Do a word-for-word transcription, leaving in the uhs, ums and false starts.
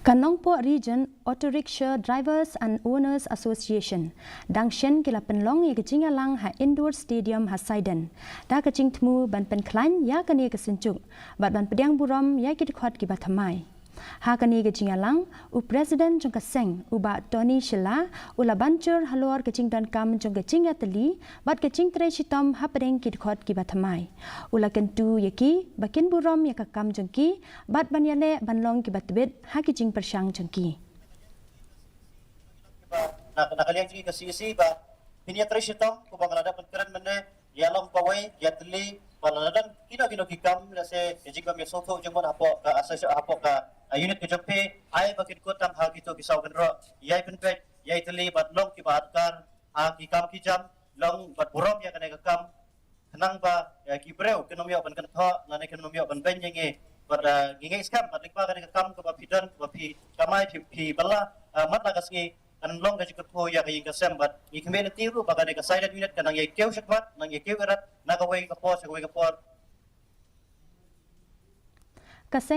Ka Nongpoh Region Auto Rickshaw Drivers and Owners Association dang shen ki la pynlong ïa ka jingïalang ha Indoor Stadium ha Saiden da ka jingthmu ban pynkhlaiñ ïa kane ka synjuk bad ban pdiang burom ïa ki dkhot kiba thymmai. Ha kane ka jingïalang, u President jong ka seng, u Bah Tony Shylla, u la ban jur halor ka jingdonkam jong ka jingïatylli bad ka jingtrei shitom hapdeng ki dkhot kiba thymmai. U la kyntu ïa ki ba kin burom ïa ka kam jong ki bad ban ïaleh ban long kiba tbit ha ki jingpyrshang jong ki. Na ka liang jong ka C E C ba phin ïatrei shitom kumba nga la dep pynkren mynne, ïa long kawei, ïatylli, ba lada don kino kino ki kam, lehse ka jingbym ïasngewthuh jingmut hapoh ka association, hapoh ka unit ka jong phi, ai ba kin kut tang ha kito ki saw kynroh, ïai pynpeit, ïai tylli bad long kiba adkar ha ki kam ki jam, long bad burom ïa kane ka kam. Khnang ba ki briew kin ym ïoh ban kynthoh lane kin ym ïoh ban beiñ ïa ngi. Bad ngi ngeit skhem bad lyngba kane ka kam kaba phi don, kaba phi kamai, phi bylla mat la ka sngi, kan long ka jingkyrkhu ïa ka ïing ka sem. Bad ngi khmih lynti ruh ba kane ka Saiden unit kan nang ïa kiew shakhmat, nang ïa kiew ïarat na kawei ka por sha kawei ka por.